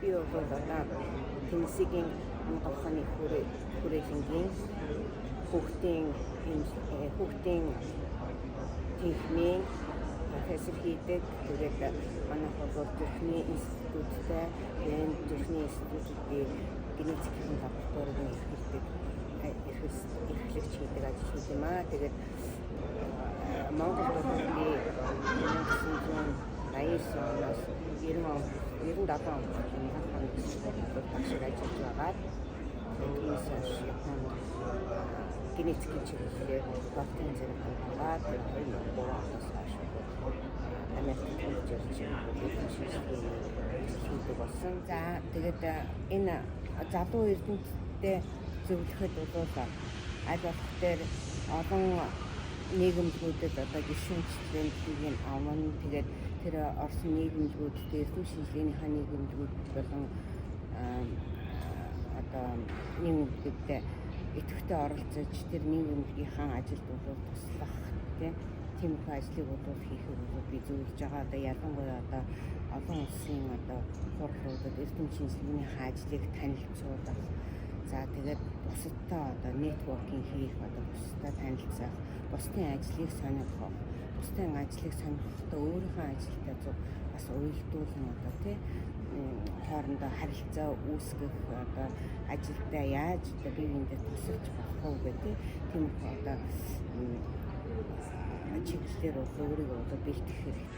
Би бол одоо Теннессигийн анагаах ухааны хүрээлэнгийн хүүхдийн тэнхмийн профессор хийдэг. Тэгээд манайх бол зүрхний институттай, тэгээд зүрхний институтын генетикийн лабораторийг эрхэлдэг, эрхлэгч хийдэг ажил хийх юм аа. Тэгээд Монголд бол би 1989 оноос 90 он 97 он хүртэл хоног багшаар ажиллаж байгаад, түүнээс хойш Японд генетикийн чиглэлээр докторийн зэрэг аваад, 2003 оноос хойш Америкт хурж ирж шинжилгээний ажил хийдэг болсон. За, тэгээд энэ залуу эрдэмтдээ зөвлөхөд бол аль болох дээр олон нийгэмлэгүүдэд одоо гишүүнчлэлийг авна. Тэгээд тэр орсон нийгэмлэгүүд дээр эрдэм шинжилгээнийхээ нийгэмлэгүүд болон одоо нийгэмлэгүүдэд идэвхтэй оролцож, тэр нийгэмлэгийнхаа ажилд бол туслах, тиймэрхүү ажлыг бол хийхийг бол би зөвлөж байгаа. Одоо ялангуяа одоо олон улсын одоо хурлуудад эрдэм шинжилгээнийхээ ажлыг танилцуулах. За, тэгээд бусадтай одоо networking хийх, одоо бусадтай танилцах, бусдын ажлыг сонирхох, бусдын ажлыг сонирхохдоо өөрийнхөө ажилтай зөв бас уялдуулан одоо тий хоорондоо харилцаа үүсгэх, одоо ажилдаа яаж одоо бие биендээ тусалж болох уу гэх тиймэрхүү одоо чиглэлээр бол өөрийгөө одоо бэлтгэх хэрэгтэй.